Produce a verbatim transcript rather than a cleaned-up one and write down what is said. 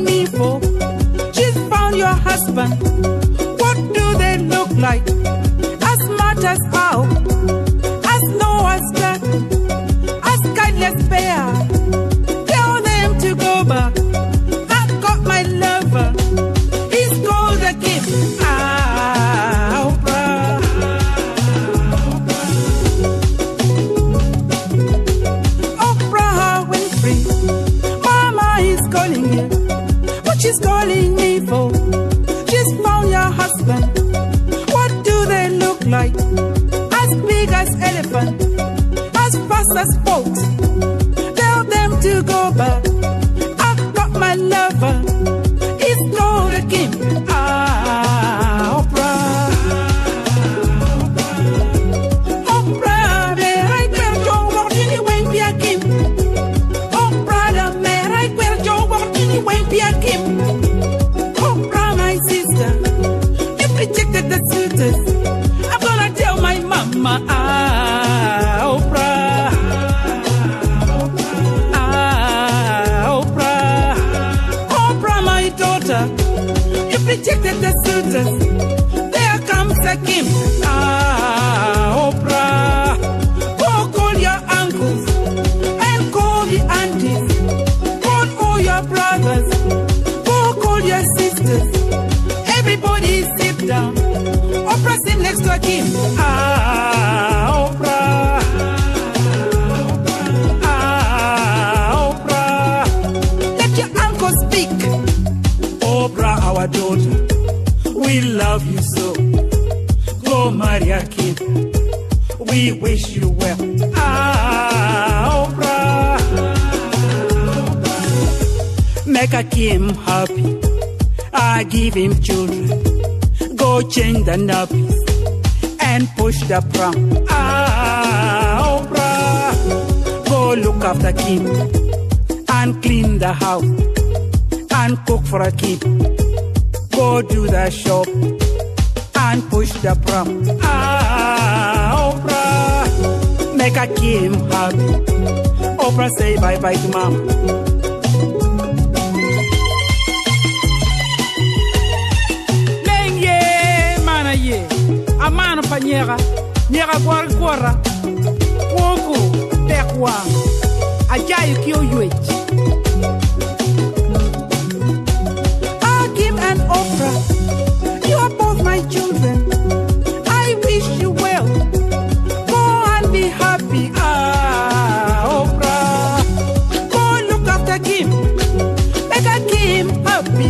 me for? She's found your husband. What do they look like? As smart as how? As Noah's Ark, as kindly as bear. Tell them to go back. I've got my lover. He's called Akim. Ah, Oprah. Oprah Winfrey, Mama is calling you. What she's calling me for? She's found your husband. What do they look like? As big as elephant, as fast as fox. Tell them to go back. I've got my lover. He's called Akim. Ah, Oprah. Oprah, mɛr aa kuɛr jɔ wɔ tënë wëŋ bï Akim. Oprah, da mɛr aa kuɛr jɔ wɔ tënë wëŋ bï Akim. Oprah, my sister, you rejected the suitors. I'm gonna tell my mama. Ah, Oprah. Ah, Oprah. Oprah, my daughter, you rejected the suitors. There comes Akim. Ah, Oprah. Go call your uncles and call the aunties. Call all your brothers. Go call your sisters. Everybody sit down. Oprah sit next to Akim. Ah, Oprah. Ah, Oprah. Let your uncle speak. Oprah, our daughter, we love you so. Go marry Akim. We wish you well. Ah, Oprah. Make Akim happy. I give him children. Go change the nappies and push the pram. Ah, Oprah. Go look after Akim and clean the house and cook for Akim. Go do the shop and push the pram. Ah, Oprah, make Akim happy. Oprah say bye bye to mama. Leng ye, mana ye, aman pa nyeka, nyeka guar guara, kuku, tek wa, ajai kio yuec. Akim and Oprah, you are both my children. I wish you well. Go and be happy. Ah, Oprah. Go look after Akim. Make Akim happy.